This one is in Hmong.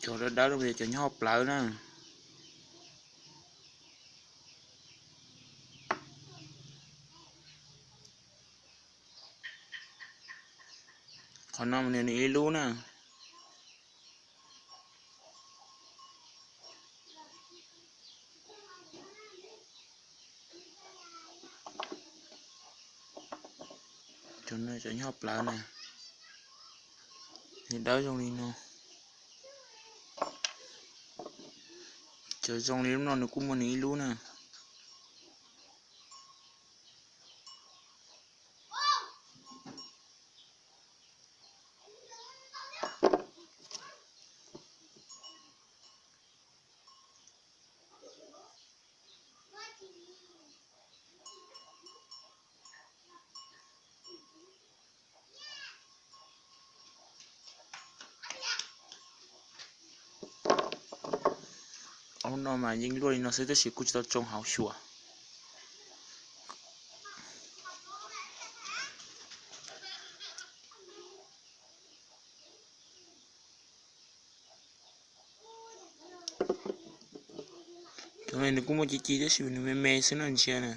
Cov dawb dawb no yog cov nyob hauv plawv na. Qhov no mas nws ib lub na. Cov no cov nyob hauv plawv na, nws dawb zoo li no. Cov zoo li lub no nws kuj muaj nws ib lub na. Ob no mas yeej luaj li no xwb tab sis kuj tsis tau tsoo hauv xyuas. Cov no nws kuj muaj ci ci tab sis nws me me xwb no ntsia na.